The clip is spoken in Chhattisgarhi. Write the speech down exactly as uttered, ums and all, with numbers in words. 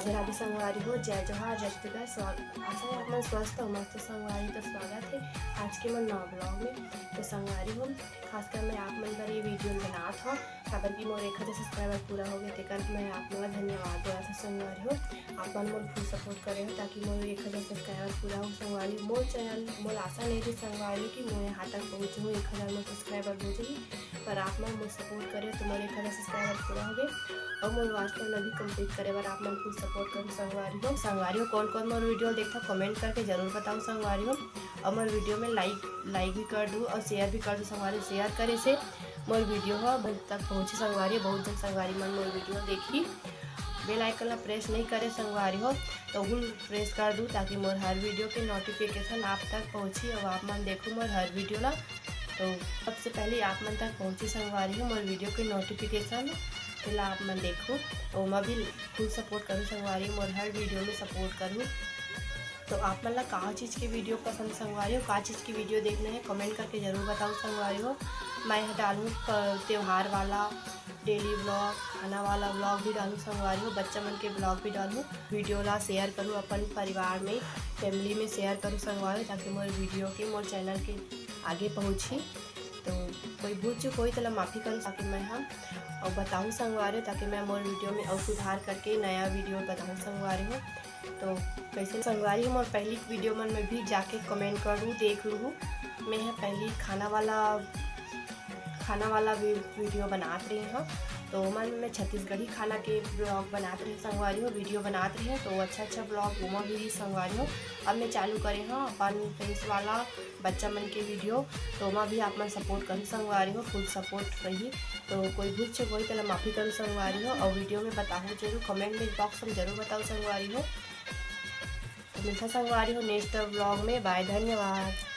राधे राधे संगवारी हो, जय जोहार, जय छत्तीसगढ़। स्वा-, आशा है आप मन स्वस्थ हो, मस्त हो संगवारी। तो स्वागत है आज के मोर नवा vlog में। तो संगवारी हो, खासकर मैं आप मन बर ये video बनात हव, काबर कि मोर एक हजार subscriber पूरा हो गए, तेकर मैं आप मन ला धन्यवाद देवत हव संगवारी हो। आप मन मोर full support करे हो, ताकि मोर एक हजार subscriber पूरा हो संगवारी हो। मोर channel, मोर आशा नहीं थी संगवारी हो कि मोर यहाँ तक पहुँचहूँ, एक हजार मोर subscriber हो जाही, पर आप मन मोर support करे हो, तो मोर एक हजार subscriber पूरा हो गए और मोर watch time अभी complete करे बर आप मन full support करो संगवारी हो। संगवारी हो, कौन कौन मोर video देखता, comment करके जरूर बताओ संगवारी हो। और मोर video में like, like भी कर दू और share भी कर दू संगवारी हो। Share करे से मोर video ह बहुत तक पहुँची संगवारी हो, बहुत जन संगवारी मन मोर video देखी। Bell icon ला press नहीं करे संगवारी हो, तो ओहू press कर दू, ताकि मोर हर video के notification आप तक पहुँची और आप मन देखू मोर हर video ला। तो सबसे पहले आप मन तक पहुँची संगवारी हो मोर video के notification, तेला आप मन देखू, ओमा भी full support करू संगवारी हो, मोर हर video में support करू। तो आप मन ला का चीज़ के video पसंद संगवारी हो, का चीज़ के video देखना है, comment करके जरूर बताओ संगवारी हो। मैं ह डालूँ प-, त्योहार वाला daily vlog, खाना वाला vlog भी डालूँ संगवारी हो, बच्चा मन के vlog भी डालूँ। Video ला share करूँ अपन परिवार में, family में share करूँ संगवारी हो, ताकि मोर video के, मोर channel के आगे पहुँची। तो कोई भूल चूक होई, तेला माफ़ी करूँ, ताकि मैं हम और बताऊँ संगवारी हो, ताकि मैं मोर video में और सुधार करके नया video बताऊँ संगवारी हो। तो कैसे संगवारी हो, मोर पहली video मन में भी जाके comment करू, देख लू। मैं ह पहली खाना वाला, खाना वाला भी video बनात रही हूँ, तो ओमन में छत्तीसगढ़ी खाना के vlog बनात रही संगवारी हो, video बनात रही हूँ। तो अच्छा अच्छा vlog ओमा भी संगवारी हो। अब मैं चालू करे हूँ अपन face वाला बच्चा मन के video, तो ओमा भी आप मन support करू संगवारी हो, full support रही। तो कोई भूल चूक होई, तेला माफ़ी करू संगवारी हो, और video में बताहू जरूर, comment में box में जरूर बताओ संगवारी हो। तो मिलता संगवारी हो next vlog में। Bye, धन्यवाद।